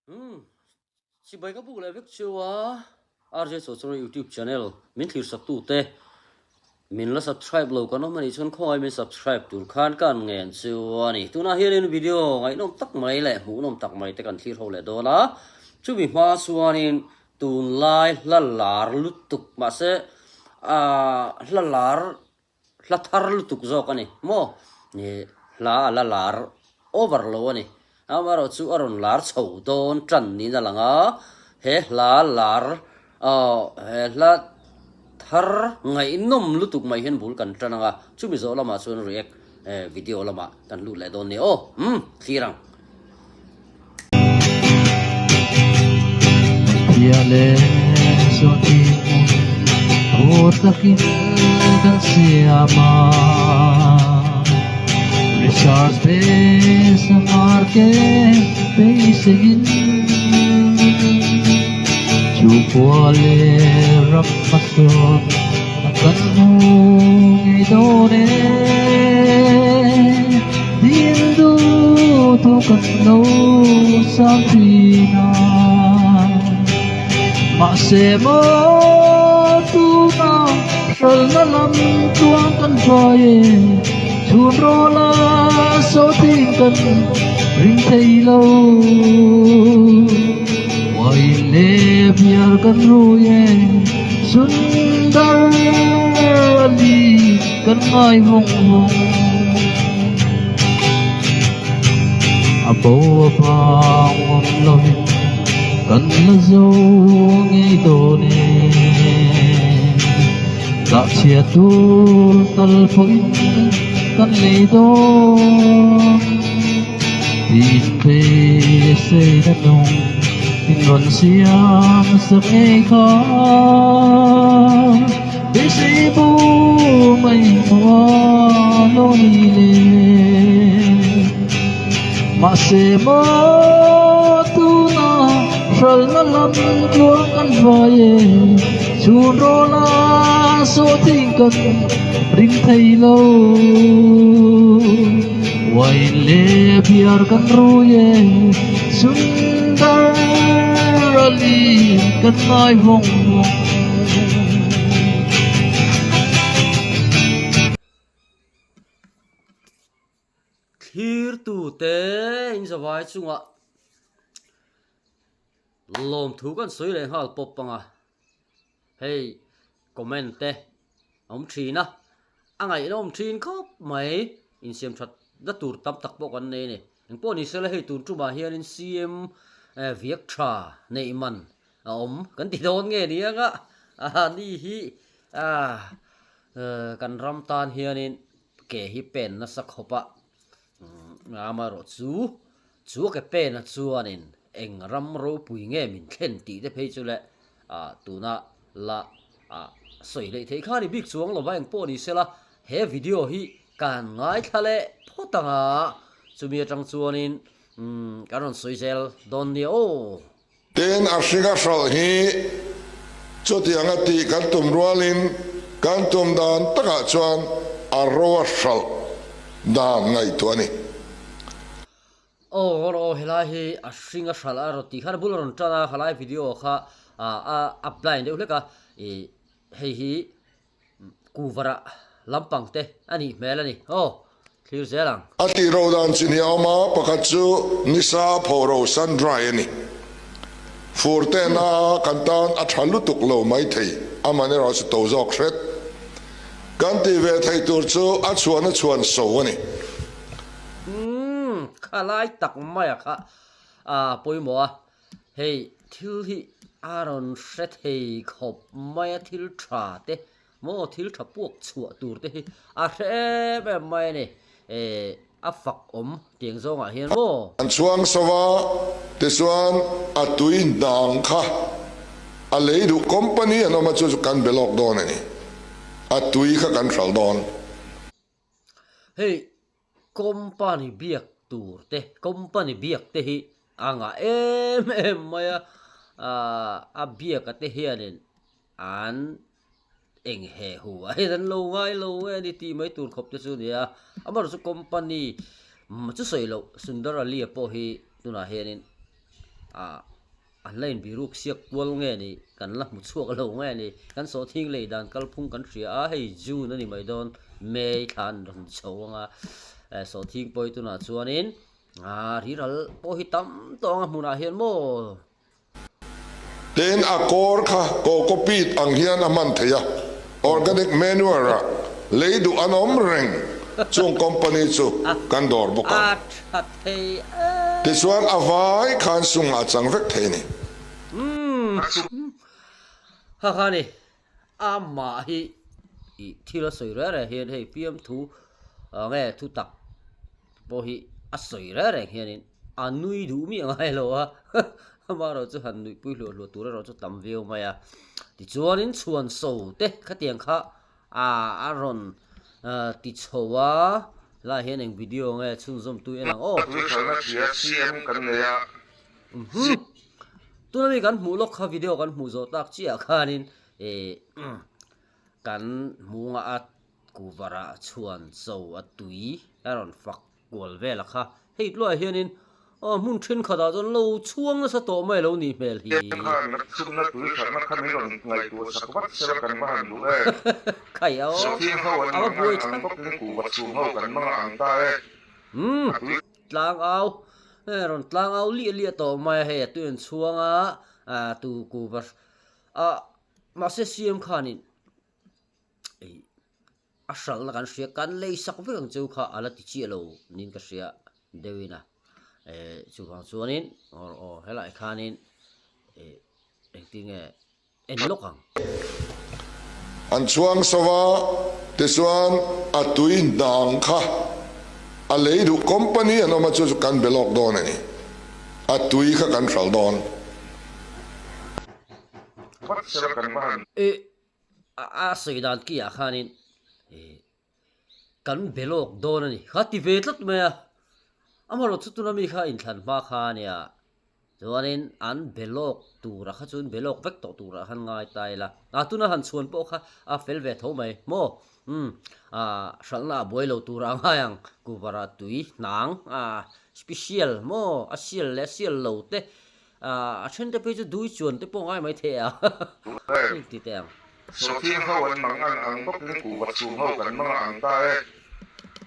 Umm chibai ka buk leh vek chu a, RJ Chawchawr YouTube channel min thlir sak tute min la subscribe lo kan awm anih chuan khawngaih min subscribe tur khan ka an ngen chu a ni. Tunah hianin video ngaihnawm tak mai leh hmuhnawm tak mai te kan thlir ho leh dawn a, chumi hma chuanin tunlai hla lar lutuk mahse ah hla lar Hla thar lutuk zawk a ni maw? Ih hla a la lar over lo a ni. Amaherawh chu a rawn lar chho dawn tan niin a lang a, he hla lar aw he hla thar ngaihnawm lutuk mai hian bul kan tan ang a, chumi zawh lamah chuan react video lamah kan lut leh dawn nia aw, umm thlir ang. Thlirtute in zavai chungah lawmthu kan sawi leh nghal pawp ang a, hei comment te a awm thin a, a ngaihnawm thin khawp mai, insiam that na tur tam tak pawh kan nei a ni. Engpawh ni sela hei tun tumah hianin CM viak tha neih man a awm kan ti dawn nge ni anga ni hi kan ram tan hianin ke hi pen nasa khawp a, amaherawh chu chu a ke pen a chuanin eng ram ropui nge min thlen tih te phei chu le tuna la sawi hleih theih kha a ni bik chuang lo va engpawh ni sela he video hi kan ngaithla leh phawt ang a, chumi atang chuanin kan rawn sawi zel dawn nia aw. Tin, a hring a hralh hi chutianga tih kan tum rualin kan tum dan takah chuan a ro a hralh dan ngaihtuah a ni. Aw aw helai hi a hring a hralh a rawn tih khan a bul a rawn tan a, khalai video kha a a blind deuh hlek a, ih hei hi Kuvarah lampang te a nih hmel a ni. Aw, thlir zel ang. A tih ro dan chi hnih a awm a, pakhat chu nisa pho ro, sun dry, a ni. Fur tehna kan tan a tha lutuk lo mai thei, aman erawh chu to zawk hret. Kan tih ve theih tur chu a chhuahna chhuan so a ni. Umm, kha lai tak maia kha a pawimawh a, Hei thil hi a rawn hre thei khawp mai a, thil tha te maw thil tha puak chhuah tur te hi a hre em em mai a ni, eh a fak awm tiang zawngah hian maw. An chhuang so va, tichuan a tui hnang kha a lei duh company an awm a chu chu kan be lawk dawn a ni, a tui kha kan hralh dawn. Hei Company biak tur te, company biak te hi a ngah em em mai a, a biak a te hianin an eng he hu ah hian an lo ngai lo nge a ni tih mai tur khawp te chu a ni a, amaherawhchu chu company chu sawi loh Sundar Ali-a pawh hi tunah hianin. Ah an la inbiruk siak kual nge ni kan la hmu chhuak lo nge ni kan sawhthing lei dan kalphung kan hria a hei June a ni mai dawn May thla an rawn chho ang a sawhthing pawi tunah chuanin ah riral pawh hi tam tawh ang a hmunah hian maw. Tin a kawr kha coco peat ang hian a hman theih a, organic manure ah lei duh an awm reng chung company chu kan dawr bawk ang. Tichuan a vai khan sungah a chang vek thei a ni. Ha kha ni, amah hi ih thil a sawi reng reng hian hei fiamthu nge thutak pawh hi a sawi reng reng hianin a nui duh miah ngai lo a, amaherawh chu han nuihpui hluah hluah tur erawh chu tam viau mai a. Tichuanin chhuan so te khatiang kha a rawn ti chho a, helaiah hian eng video nge chhunzawm tui en ang aw. Tuihralna hria CM kan nei a. Tuna mi kan hmuh lawk kha video kan hmuh zawh tak chiah khanin ih kan hmunga a Kuvarah chuan cho a tui a rawn fak kual vel a kha. Hei tluaiah hianin aw hmun thenkhatah chuan lo chhuang nasa tawh mai lo nih hmel hi. Heng khan chhukna tui hralhna kha min rawn ngaihtuah sak vat sela kan va han duh e. Khai aw Sawhthing ho an a va mang buai ang ang thlak. bawkin kuva chhum ho kan mang ang ta e. Umm A tui. Tlang au hei rawn tlang au liah liah tawh mai a hei a tui an chhuang a tu kuva a mahse siam khanin Ei a hralhna kan hria kan lei sak vek ang cheu kha a la ti chiah lo niin ka hria deuhin a eh chuvang chuanin aw aw helaiah khanin eh engtin nge en lawk ang. An chhuang so va, tichuan a tui hnang kha a lei duh company an awm a chu chu kan be lawk dawn a ni, a tui kha kan hralh dawn. Eh A sawi dan ki ah khanin kan be lawk dawn a ni. Kha ti ve tlat mai a. Amaherawh chu tuna mi kha inthlan hma kha a nia. Chuanin an be lawk tura kha chuan be lawk vek tawh turah khan ngai ta ila. A tuna han chhuan pawh kha a fel ve tho mai maw? Umm hralhna a buai lo tura a ngai ang. Kuvara tui hnang a special maw? A sial leh a sial lo te A then te phei chu dui chuan te pawh ngai mai thei a heng ti teh ang. Sawhthing ho an mang ang ang bawkin kuhva chhum ho kan mang ang ta e,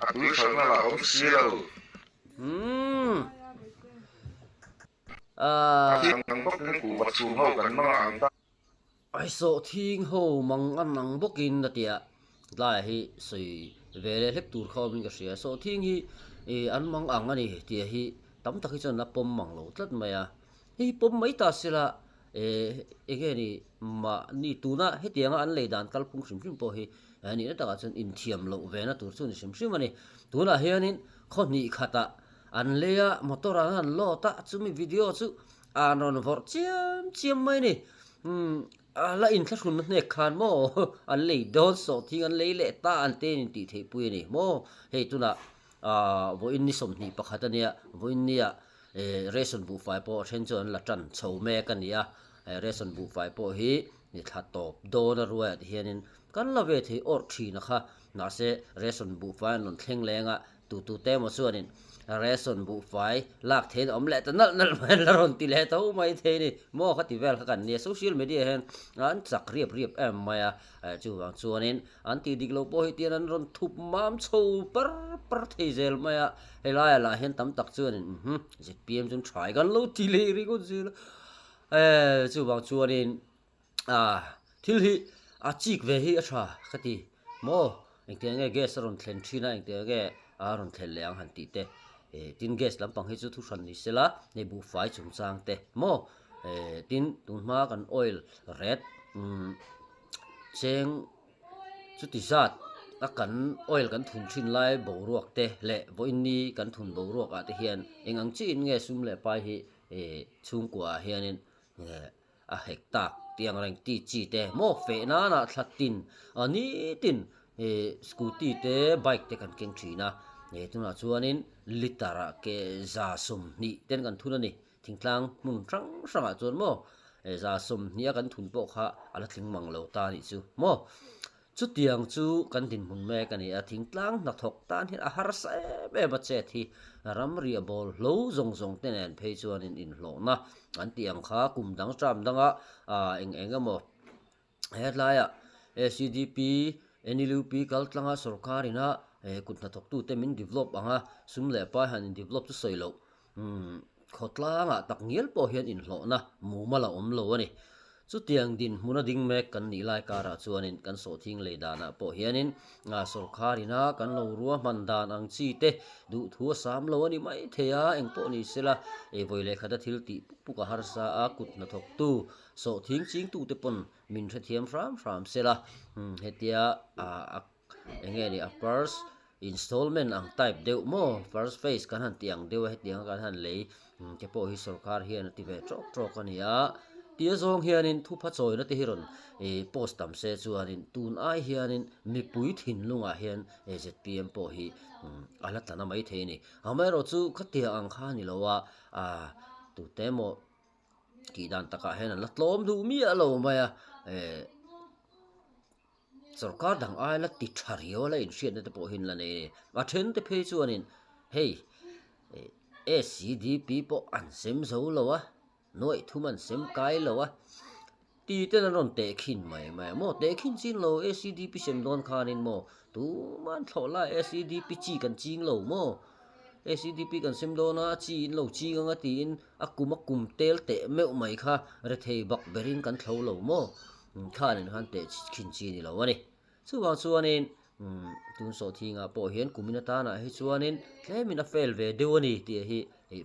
a tui hralhna lah awm si lo. Umm. A tui ang bawkin kuhva chhum ho kan mang ang ta. Ai sawhthing ho mang an ang bawkin a tia tlaiah hi sawi ve leh hlek tur kha awmin ka hria. Sawhthing hi ih an mang ang a ni tih hi tam tak hi chuan a pawm mang lo tlat mai a. Hei hi pawm mai ta sela eh enge ni mahni tuna hetianga an lei dan kalphung hrim hrim pawh hi nihna takah chuan inthiam loh ve na tur chu a ni hrim hrim a ni. Tunah hianin khaw hnih khatah an lei a motor ah an load a chumi video chu An rawn vawrh chiam chiam mai a ni. Umm a la inthlahrunna hnek khan maw an lei dawn sawh thing an lei leh ta an te in tih theih pui a ni maw. Hei tunah ah vawiin ni 21 a nia, vawiin nia eh ration buhfai pawh a then chu an la tan chho mek a ni a, eh ration buhfai pawh hi ni thla tawp dawn a ruaiah te hianin kan la ve thei awrh thin a kha, mahse ration buhfai an rawn thleng leng a, Tutute emaw chuanin ration buhfai lak theiin a awm leh ta nalh nalh mai an la rawn ti leh tho mai thei a ni. Maw kha ti vel kha kan nia, social media hian an chak riap riap em mai a, chuvang chuanin an tih dik loh pawh hi tian an rawn thup mam chho par par thei zel mai a, helaiah lah hian tam tak chuanin umm zpm chu an tha kan lo ti leh ringawt zel a, chuvang chuanin Ah, thil hi a chik ve hi a tha ka ti maw? Engtiang nge gas a rawn thlen thin a, engtiang nge a rawn thlen leh ang han tih te. Eh, tin gas lampang hi chu thu hran ni sela, hei buhfai chungchang te maw? Eh, tin tunhma kan oil red umm cheng chuti zat a kan oil kan thun thin lai boruak te leh vawiinni kan thun boruak ah te hian eng ang chiin nge sum leh pai hi eh chhungkua ah hianin eh A hek tak tih ang reng ti chi te maw feh nana thla tin a nitin ih scooty te bike te kan keng thin a ih tunah chuanin liter ah ke 120 ten kan thun a ni thingtlang hmun hrang hrangah chuan maw 120 a kan thun pawh kha a la tling mang lo ta a nih chu maw. Chutiang chu kan dinhmun mek a ni a, thingtlang hnathawk tan hian a harsa em em a chet hi ramriah bawl hlo zawng zawng te nen phei chuanin inhlawhna an tih ang kha kum dang term danga eng eng emaw hetlaiah ACDP, NLUP kal tlanga sorkar ina kut hnathawktute min develop ang a, sum leh pai han in develop chu sawi loh. Khawtlangah tak ngial pawh hian inhlawhna mumal a awm lo a ni. Chutiang dinhmuna ding mek kan nih lai karah chuanin kan sawhthing lei danah pawh hianin sawrkar ina kan lo ruahman dan ang chi te duhthu a sam lo a ni mai thei a, eng pawh ni sela vawi leh khata thil tih puk puk a harsa a, kut hnathawktu sawhthing chingtute pawn min hrethiam hram hram sela hetia a Eng nge ni a first installment ang type deuh maw first phase kan han tih ang deuh a hetiang a kan han lei te pawh hi sorkar hian a ti ve tawk tawk a ni a tia zawng hianin thupha chawina te hi rawn ih post tam se chuanin tun ai hianin mipui thinlungah hian zpm pawh hi a la tla na maithei a ni amaherawhchu khatiang ang kha a ni lo a ah tute emaw. Tih dan takah hian an la tlawm duh miah lo mai a eh sorkar dang aia la ti tha riau a la inhriatna te pawh hi an la nei a ni a then te phei chuanin hei eh acdp pawh an sem zo lo a nuaih thum an sem kai lo a ti ten an rawn tehkhin mai mai a maw tehkhin chin lo acdp sem dawn khanin maw tuman thlawh lai acdp chi kan ching lo maw. ACDP kan sem dawn a, a chi in lo ching anga tiin a kum a kum tel teh meuh mai kha rethei bak berin kan thlo lo maw? Khanin khan teh khin chi ni lo a ni. Chuvang chuanin tun sawhthingah pawh hian kumin atanah hi chuanin tlemin a fail ve deuh a ni tih hi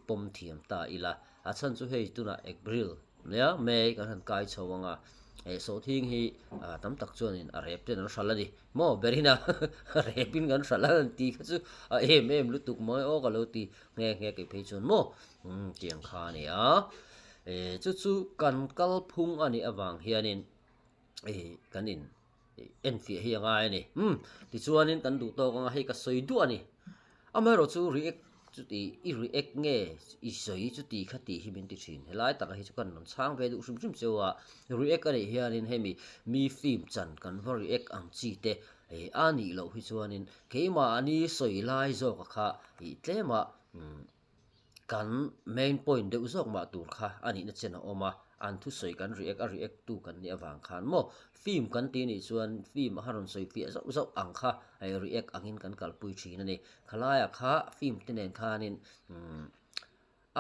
pawm thiam ta ila. A chhan chu hei tunah April nia May kan han kai chho ang a, eh sawhthing hi tam tak chuanin a rep ten an hral a ni maw berin a repin kan hral a an ti kha chu a em em lutuk mawi aw ka lo ti nghe nghe kei phei chuan maw umm tiang kha a ni a, eh chu chu kan kalphung a nih avang hianin eh kan in enfiah hi a ngai a ni umm tichuanin kan duh tawk anga hei ka sawi duah a ni amaherawh chu react chuti i react nge i sawi chuti kha tih hi min ti thin helai taka hi chu kan rawn chhang ve duh hrim hrim cheu a react a nih hianin hemi mi film chan kan va react ang chi te eh a nih loh hi chuanin keimahni sawi lai zawka kha ih tlema umm Kan main point deuh zawk mah tur kha a nihna chen a awm a, an thusawi kan react a react tu kan nih avang khan maw film kan tih nih chuan film a rawn sawi fiah zauh zauh ang kha hei react angin kan kalpui thin a ni. Khalaiah kha film te nen khanin umm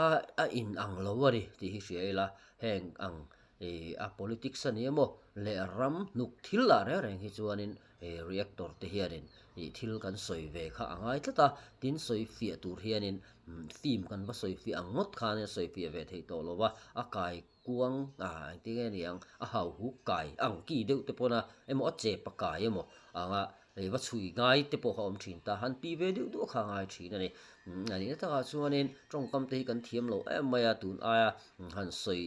a a in ang lo a ni tih hi hria ila heng ang ih a politics a ni emaw leh ram hnuk thil lah reng reng hi chuanin He reactor te hianin ih thil kan sawi ve kha a ngai tlat a, tin sawi fiah tur hianin film kan va sawi fiah ang ngawt khan a sawi fiah ve theih tawh lo va, a kai kuang ah engtin nge ni ang a hau huk kai ang ki deuh te pawn a emaw a chep a kai emaw anga ih va chhui ngai te pawh kha a awm thin ta, han ti ve deuh duah kha a ngai thin a ni. A nihna takah chuanin tawngkam te hi kan thiam lo em mai a, tun aia han sawi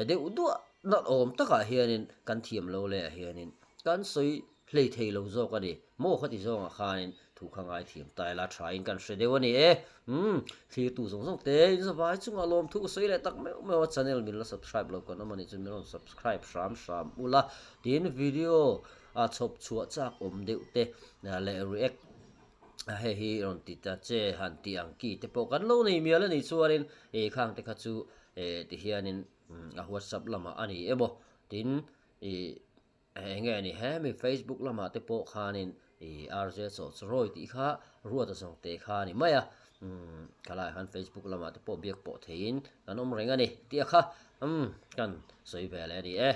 deuh duah nalh awm takah hianin kan thiam lo leh ah hianin Kan sawi hlei thei lo zawk a ni. Maw khati zawngah khanin thu kha ngaithiam ta ila thain kan hre deuh a ni e. Umm, thlirtu zawng zawng te in zavai chungah lawmthu ka sawi leh tak meuh meuh a, channel min la subscribe lo kan awm a nih chuan min rawn subscribe hram hram ula tin video a chhawp chhuah chak awm deuh te leh react hei hi rawn ti ta che han tih ang ki te pawh kan lo nei mial a nih chuanin ih khang te kha chu eh ti hianin a whatsapp lamah a ni emaw tin ih Eng nge ni hemi Facebook lamah te pawh khanin ih RJ Chawchrawi tih kha Ruata zawng te kha a ni mai a, umm khalaiah khan Facebook lamah te pawh biak pawh theiin kan awm reng a ni tih a kha umm kan sawi ve leh a ni e.